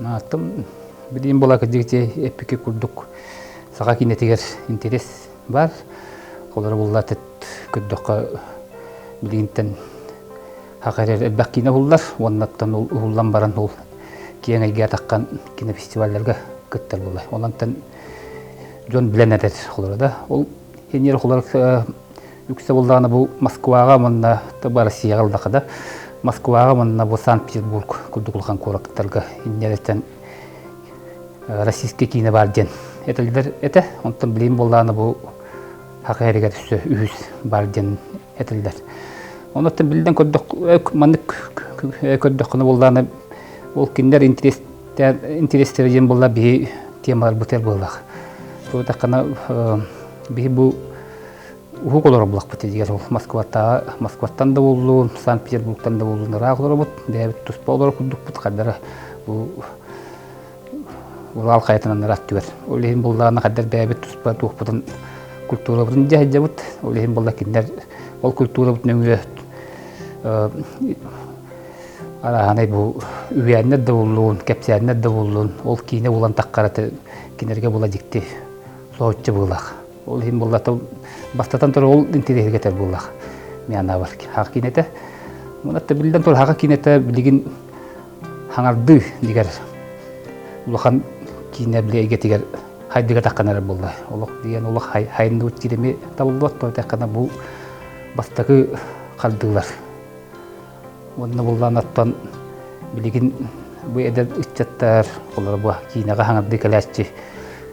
Аттым билигин була кырдьык эппикки курдук саха киинэтигэр интэриэс баар. Холоро булла көрдөххө билигинтэн саха эрэр элбэх киинэ уһуллар уоннаттан уһуллан баран ол киэҥ эйгэ атаххан кинофестивалларга кыттар буолла. Онон дьон билэн эрэр холоро да. Ол хиннер холор үксэ буоллаҕына бу Москваҕа уонна Россияҕа ыллаха да Москваҕа уонна бу Санкт-Петербург курдук улахан куораттарга инньэрэттэн российскай киинэ баар диэн этэллэр этэ. Онтон билигин буоллаҕына бу Саха эригэр өссө үһүс баар диэн этэллэр. Онуттан биллэн көрдөх маннык көрдөххүнэ буоллаҕына ол кинилэр интэриэстэрэ диэн буолла биһи темаларбытыгар буоллах. Туотаххына биһи бу уһук олорор булахпыт дигэр ол Москваттаа Москваттан да буоллун, Санкт-Петербургтан да буоллун ыраах олоробут, бэйэбит туспа олорор курдукпут хардара бу Урал хайатынан ыраах түгэр. Ол иһин буллаҕына хайдар бэйэбит туспа туохпутун культурабытын дьаһайдьабыт. Ол иһин буолла кинилэр ол культурабыт нөҥүө арааһынай бу үһээннэр да буоллун, кэпсээннэр да буоллун, ол киинэ булан таххараты кинилэргэ була дьикти соһуччу быылах. Ол иһин буолла бастатан турар ол интэриэһиргэтэр буоллах. Мен анаабар хаах киинэтэ. Мунатта биллэн турар хаха киинэтэ билигин хаҥардыы дигэр улахан киинэ били эйгэтигэр хайдыга таххан эрэр буолла. Олох диэн олох хайындыбыт киирими табыллыбат то бу бастакы хардыылар. Уонна буллаан оттон билигин бу эдэр ыччаттар, олор бу киинэҕэ хаҥардыы кэлээччи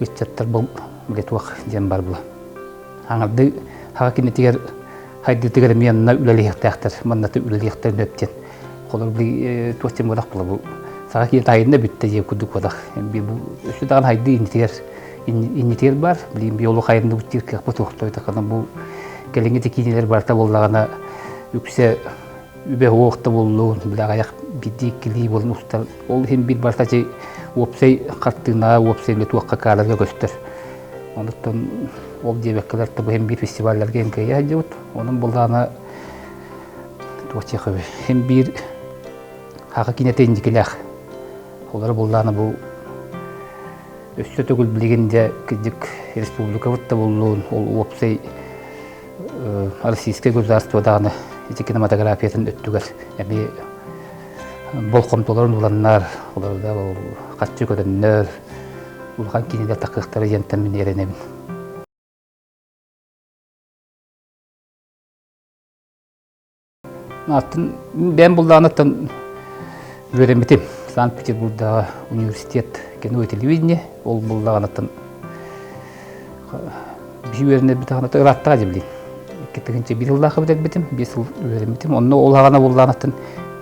ыччаттар бу били туох диэн бар була. Хаҥардыы хаҕа кинитигэр хайдыытыгар эмиэ онно үлэлиэхтээхтэр, манната үлэлиэхтэр сөп диэн. Холор били туох диэн буолах була бу саха киинэ тайынна бүттэ диэн курдук буолах. Бу өссө даҕаны хайдыы иннитигэр иннитигэр бар. Билигин биолог хайындыбыт диир кыахпыт суох тойдахына бу кэлиҥҥи ити киинэлэр барыта буоллаҕына үксэ үбэ уох да буоллун, били аҕыйах биирдии иккилии буолан устар. Ол иһин биир барыта уопсай хартыынаҕа, уопсай туохха каадырга көстөр. Онуттан ол диэбэккэлэр да бу иһин биир фестивалларга кыайа сылдьыбыт. Онон буоллаҕына туох диэххэ иһин биир хаха киинэтэ инникилээх. Олору буоллаҕына бу өссө төгүл билигин дьэ кырдьык республикабыт да буоллун, ол уопсай Российскай государство даҕаны ити кинематографиятын өттүгэр эмиэ болҕомтолорун уланнар, олорда ол харчы көрөннөр, улахан киинэлэр тахыахтара диэнтэн мин эрэнэбин. Атын бэйэм буллаҕынаттан үөрэммитим. Санкт-Петербургдааҕы университет кино и телевидение ол буллаҕынаттан биһи үөрэнэрбит аҕаната ырааттаҕа дьэ билин. 2001 сыллаахха бүтэрбитим, 5 сыл үөрэммитим. Онно ол аҕана буллаҕынаттан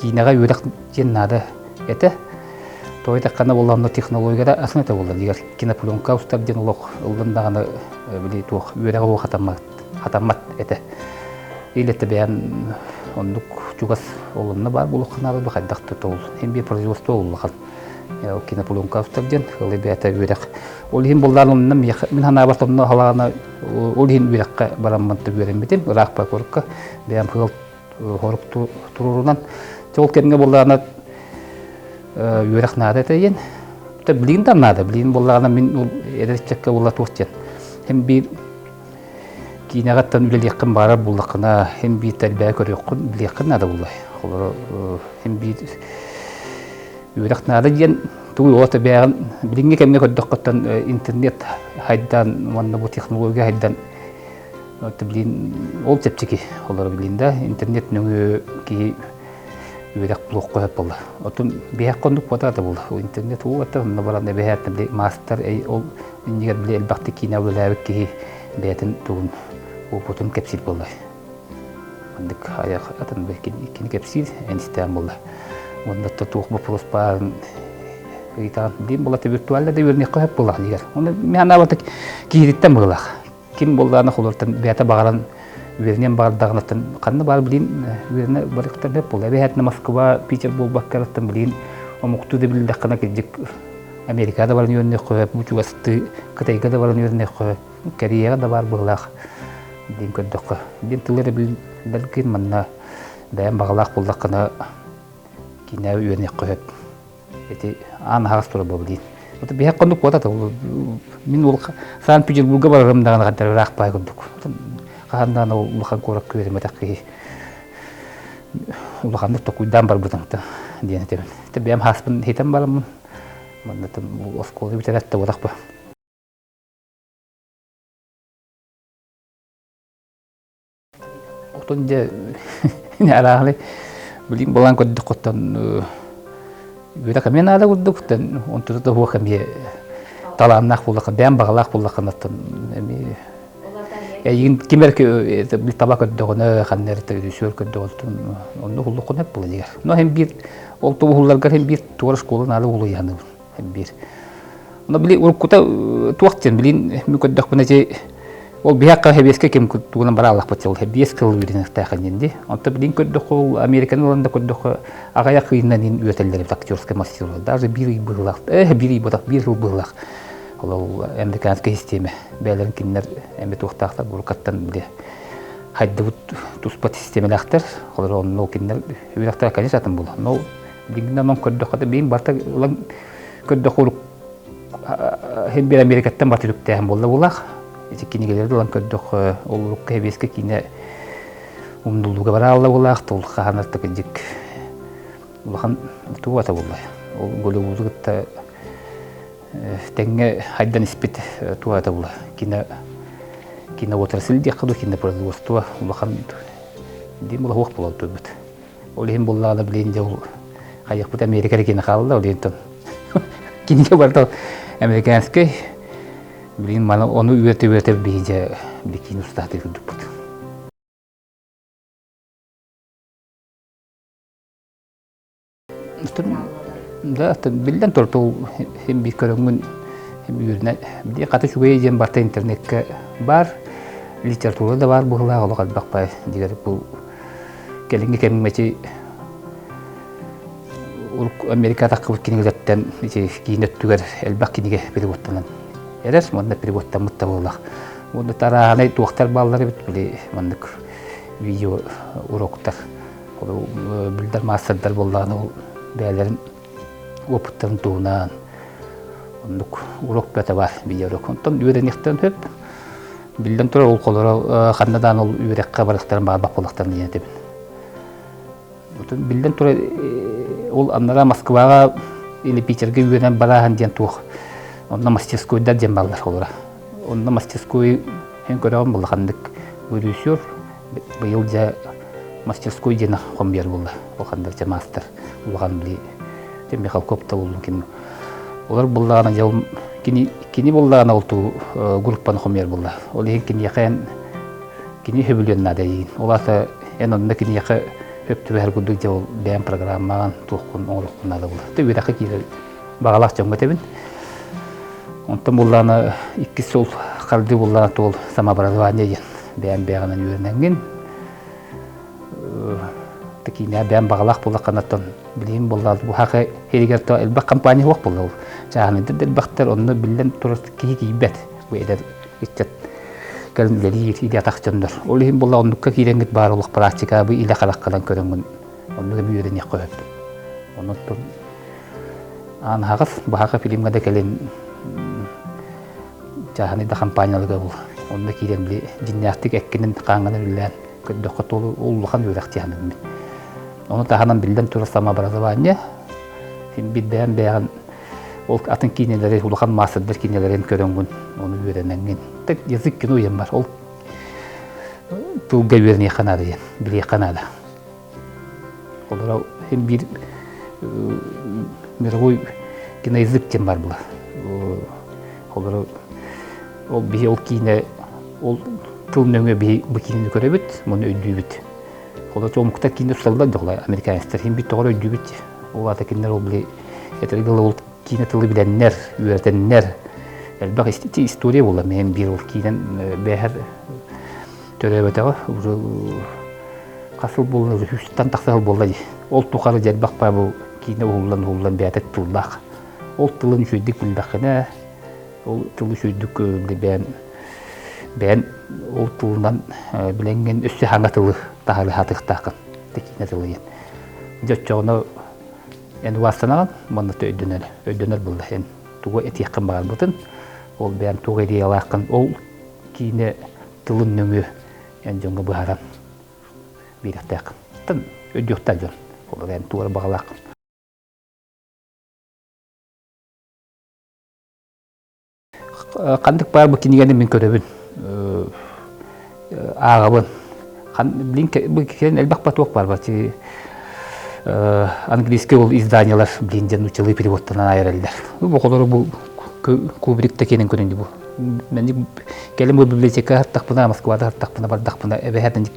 киинэҕэ үөрэх диэн наада этэ. Тоҕо диэтэххинэ буолла онно технологияда атын этэ буолла. Дигэр кинопленка устар диэн олох ыллын даҕаны били туох үөрэҕэ суох хатаммат, хатаммат этэ. Илэтэ бэйэн оннук чугас олонно баар буолуохха наада хайдах да ол хин биир производство улахан кинопленка устар диэн ылы бэйэтэ үөрэх ол иһин буллаан онно мин санаабар онно халаана ол иһин үөрэххэ бараммын үөрэммитим ыраах курукка бэйэм сыал хорук туруорунан ол кэмҥэ буоллаҕына үөрэх наада этэ диэн билигин да наада билигин буоллаҕына мин ол эдэр ыччакка буолла туох диэн һин биир киинэҕиттэн үлэлиэххин баҕарар буоллаххына һин биир тэлбэһэ көрүөххүн билиэххин наада буолла холоро һин биир үөрэх наада диэн тугуй ол бэйэҕин билиҥҥи кэмҥэ көрдөххөттөн интернет хайдан уонна бу технология хайдан билин ол чэпчэки олоро билин да интернет нөҥүө киһи үөрэх булуохха сөп буолла. Оттон биһиэхэ оннук буолбатах да буолла. Интернет уу это онно баран эбэһээт били маастар ол иннигэр били элбэхтик киинэ үлэлээбит киһи бэйэтин тугун уопутун кэпсиир буолла. Маннык айах атын кини кэпсиир эн истээн буолла. Уонна туох боппуруос баарын ыйытаан диэн буолла виртуально да үөрэниэххэ сөп буоллах дигэр. Оны мен анаабатык киһититтэн быһыылаах. Ким буоллаҕына холортон бэйэтэ баҕаран үөрэниэн баҕардаҕынаттан ханна баар билин үөрэнэ барыктар бэт буолла. Эбэһээтинэ Москва, Питер буолбаккарыттан билин омуктуу да биллэххинэ кырдьык Америкаҕа да баран үөрэниэххэ сөп, бу чугастыы Кытайга да баран үөрэниэххэ сөп, Кореяҕа да баар быһыылаах диэн көрдөххө. Диэн тылы эрэ билэргин манна бэйэм баҕалаах буоллаххына киинэҕэ үөрэниэххэ сөп. Ити аан аһаҕас турар буолла диин. Вот биһэх хонук буолта мин ол Санкт-Петербурга барарым даҕаны ханна ыраах баай курдук. Хаһан даҕаны ол улахан куоракка үөрэммэтэх киһи улаханнык токуйдаан барбытым диэн этэбин. Бэйэм хааспын хитэн бараммын манна оскуола бүтэрэр да буолах Отон дьэ арааһынай билигин балаан көрдөххүттэн үөрэх эмиэ наада курдук онтута да суох эмиэ талааннаах буоллахха бэйэм баҕалаах буоллаххынаттан эмиэ эйигин ким эрэ таба көрдөҕүнэ ханна эрэ режиссер көрдөҕүнэ онно уһуллуххуна эп була дигэр но һин биир ол ту уһулларгар һин биир туора школа наада буолуо биир Ону били уруккута туох диэн билин мин көрдөхпүнэ ити ол биһиэхэ хэбиэскэ ким тугунан барааллахпыт ол хэбиэс кыл үөрэнэхтээх диэн дии. Онто билин көрдөххө ол Американы ылан да көрдөххө аҕыйах ыйынан иин үөтэллэр эбит актерскай мастерство. Даже биир ый быһыылаах, э биир ый буолах, биир сыл быһыылаах. Ол американскай систиэмэ бэйэлэрин кинилэр эми туохтаахтар бурукаттан били хайдыбыт туспа систиэмэлээхтэр. Олор онно кинилэр үөрэхтэрэ конечно атын буолар. Но билигин онон көрдөххө да билин барыта ылан көрдөххө Һин биир Америкаттан бар түлүктээһин буолла булах. Ити кинигэлэри ылан көрдөххө, ол урукку хэбиэскэ киинэ умнуллууга бараалла булаах, тул хаһан кырдьык улахан тугу ата булла. Ол Голливуду кытта тэҥҥэ хайдан испит туга ата була. Кино киноотрасль диэххэ дуу, кинопроизводство улахан диэн була суох буолан турбут. Ол иһин буллаҕына билин дьэ ол хайыахпыт Америка эрэ киэнэ хаалла ол иһин кинигэ барыта американскай билин маны ону үөрэтэ-үөрэтэ биһи дьэ бикини устаатыы курдукпут. Да, биллэн турар ол син биир көрөҥҥүн үөрэнэ били хата үчүгэй диэн барыта интернеккэ баар литература да баар быһыылаах олох элбэх баай дигэр бу Кэлиҥҥи кэмҥэ ити Америка таххыбыт кинигэлэртэн ити киин өттүгэр элбэх кинигэ переводтанан эрэр уонна переводтаммыт да буоллах. Уонна тарааһынай туохтар бааллар эбит били маннык видео уроктар. Ол билдэр маастардар буоллаҕына ол бэйэлэрин опыттарын туһунан оннук урок бөтө баар видео урок. Онтон үөрэниэхтэрин сөп. Биллэн турар, ол холоро ханна даҕаны ол үөрэххэ барыахтарын баҕарбат буоллахтарын диэн этэбин. Биллэн турар, ол анараа Москваҕа или Питергэ үөрэнэн барааһын диэн туох. Онно мастерскойдар диэн бааллар холоро. Онно мастерской эн көрөҕүн буолла ханнык режиссер быйыл дьэ мастерской диэн хомуйар буолла. Ол ханнык дьэ маастар улахан били Михалков да буоллун ким Олор буллаҕына дьэ ол кини кини буллаҕына ол туу группаны хомуйар буолла. Ол иһин киниэхэ эн кини сөбүлүөн наада эйигин. Ол аата эн онно киниэхэ сөп түбэһэр курдук дьэ ол бэйэм программаҕын туоххун оҥоруоххун наада буолла. Тэ үөрэххэ киирэр баҕалаах дьоҥҥо этэбин. Онтон буллаҕына иккис суол хардыы буллаҕына туол самообразование диэн бэйэм бэйэҕинэн үөрэнэҥҥин киинэ бэйэм баҕалаах буоллаххына билигин буолла бу хакы иһигэр то элбэх компания суох буолла ол чааһынайдар да элбэхтэр онно биллэн турар киһи киирбэт бу эдэр ыччат кэлин үлэлиир илии атах дьоннор ол иһин буолла оннукка киирэҥҥит баар олох практика бу илэ хараххынан көрөҥҥүн оннук эми үөрэниэххэ сөп онон аан аһаҕас баһака фильмҥа да кэлин чааһынай да компанияларга бул онно киирэн били дьиннээхтик эккинэн хааҥҥынан үлэлээн көрдөххө ол улахан үөрэх дии саныыбын Ону таһынан биллэн турар самообразование син биир бэйэм бэйэҕин ол атын киинэлэри улахан маастардар киинэлэрин көрөҥҥүн ону үөрэнэҥҥин так язык кино диэн бар ол тылга үөрэниэххэ наада диэн билиэххэ наада олоро син биир мировой киноязык диэн бар була олоро ол биһи ол киинэ ол тыл нөҥүө биһи бу киинэни көрөбүт муну өйдүүбүт Холочу омуктар киинэ тусталлар дьоҕулар американецтар иһин бит тоҕо өйдүүбүт ол аата кинилэр ол били этэргэ дылы ол киинэ тылы билэннэр үөрэтэннэр элбэх история буолла мин биир ол киинэн бээһэр төрөөбөтөҕө уже хас сыл буолла уже сүүстэн тахса сыл буолла дии ол тухары дьэ элбэх баа бу киинэ уһуллан уһуллан бэйэтэ тыллаах ол тылын үчүгэйдик биллэххинэ Ол тылы үчүгэйдик бэйэн бэйэн ол тылынан билэҥҥин өссө саҥа тылы таһаарыахтааххын киинэ тылы диэн. Дьэ оччоҕуна Эн убаастанаҕын, манна өйдөнөр, өйдөнөр буолла. Эн тугу этиэххин баҕарбытын, ол бэйэҥ туох идеялааххын, ол киинэ тылын нөҥүө эн дьоҥҥо быһааран биэриэхтээххин. Тан өйдүөхтээх дьон. Ол эн тугу эрэ баҕалааххын. Ханнык баар бу кинигэни мин көрөбүн, ааҕабын. Блин, бу кэлин элбэх поток бар бачы английский ол изданиялар блин диэн нууччалыы переводтанан айараллар. Бу оҕолору бу Кубрик да киэнин көрүндү бу. Мен кэлин бу библиотека хаттахпына, Москвада хаттахпына, бардахпына эбэһэтин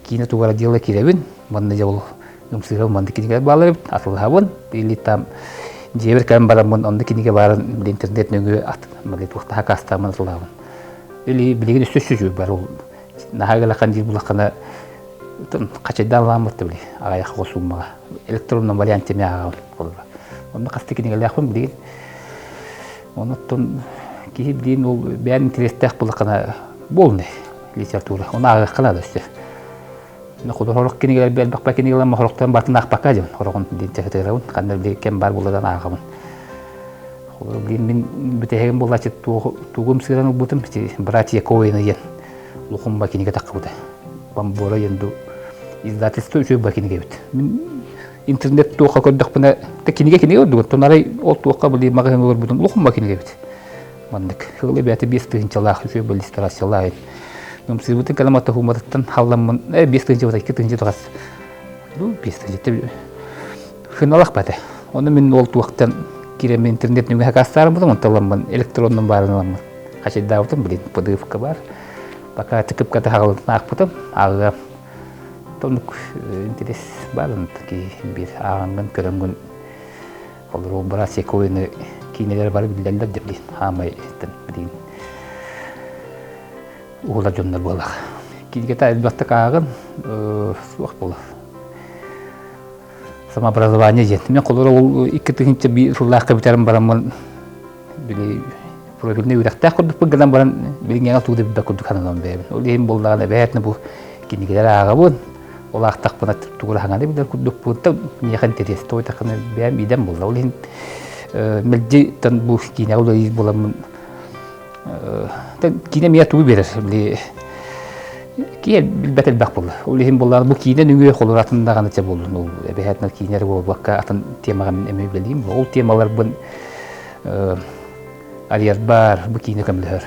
киинэ тугара дьыала киирэбин. Манна дьэ ол ымсыырабын маннык кинигэлэр бааллар эбит, атылаһабын. Или там дьиэбэр кэлэн бараммын, онно кинигэ баарын били интернет нөҥүө ат били туохтаха акаастааммын атылаһабын. Или билигин өссө сүдү бар ол наһаа галахан диир булаххана хачайдаан ылааммыт да били аҕайах суммаҕа электронном варианте эмиэ ааҕабын холобура. Онно хаста кинигэлээхпин билигин. Онуттан киһи билигин ол бэйэн интэриэстээх булаххана буолнай литература. Оны ааҕыахха наада өссө. Сорох кинигэлэр элбэх ба кинигэлэр хорохторун батын аахпакка дьон хороҕун диэн чаһытыырабын ханна били кэм баар буолардан ааҕабын. Билин мин бүтэһигим буолааччы тугум сыыран ылбытым братья Коэны диэн лухумба кинигэ таххыбыта. Бамбора диэн ду издательство үчүгэй ба кинигэ эбит. Мин интернет туохха көрдөхпүнэ кинигэ кинигэ ордугун тонарай ол туохха били маҕаһыыҥҥа олорбутум лухумба кинигэ эбит. Маннык сылы бэйэтэ 5 тыһыынчалаах үчүгэй иллюстрациялаах Ымсыыбытын кэлэн мотоһууматыттан халламмын 5 тыһыынча 2 тыһыынча тоҕас ну 5 тыһыынча сыналах бата. Ону мин ол туохтан киирэммин интернет нөҥүө хакаастаарбытым, онтон ыламмын электронным баарын ыламмын хачайдаабытым, блин, pdf бар. Пока тыкыпката хаҕылытын аахпытым, ааҕыам. Тонук интерес бар, биир ааҕаҥҥын көрөҥҥүн Олору братья Коэны киинэлэр бары биллэллэр да билин хаамай билин уһулар дьоннор буолах. Кинигэтэ элбэхтик ааҕын суох буолар. Самообразование диэн. Мен холоро ол 2001 сыллаахха бүтэрэн бараммын били профильный үөрэхтээх курдукпун гынан баран билиҥҥэ тугу да билбэт курдук сананан бэйэбин. Ол иһин буоллаҕына эбээтинэ бу кинигэлэр ааҕабын. Ол аахтахпына тугу хаҥаны билэр курдукпун та миэхэ интэриэс тоойдоххуна бэйэм идэм буолла. Ол иһин мэлдьи бу киинэҕэ үлэлиир буоламмын киинэ эмиэ тугу биэрэр били киһи билбэт элбэх буолла. Ол иһин буоллаҕына бу киинэ нөҥүө холур атын даҕаны чэ буоллун ол эбэһээтинэ киинэ эрэ буолбакка атын темаҕа мин эмиэ үлэлиим. Ол темаларбын арыйарбар бу киинэ көмөлөһөр.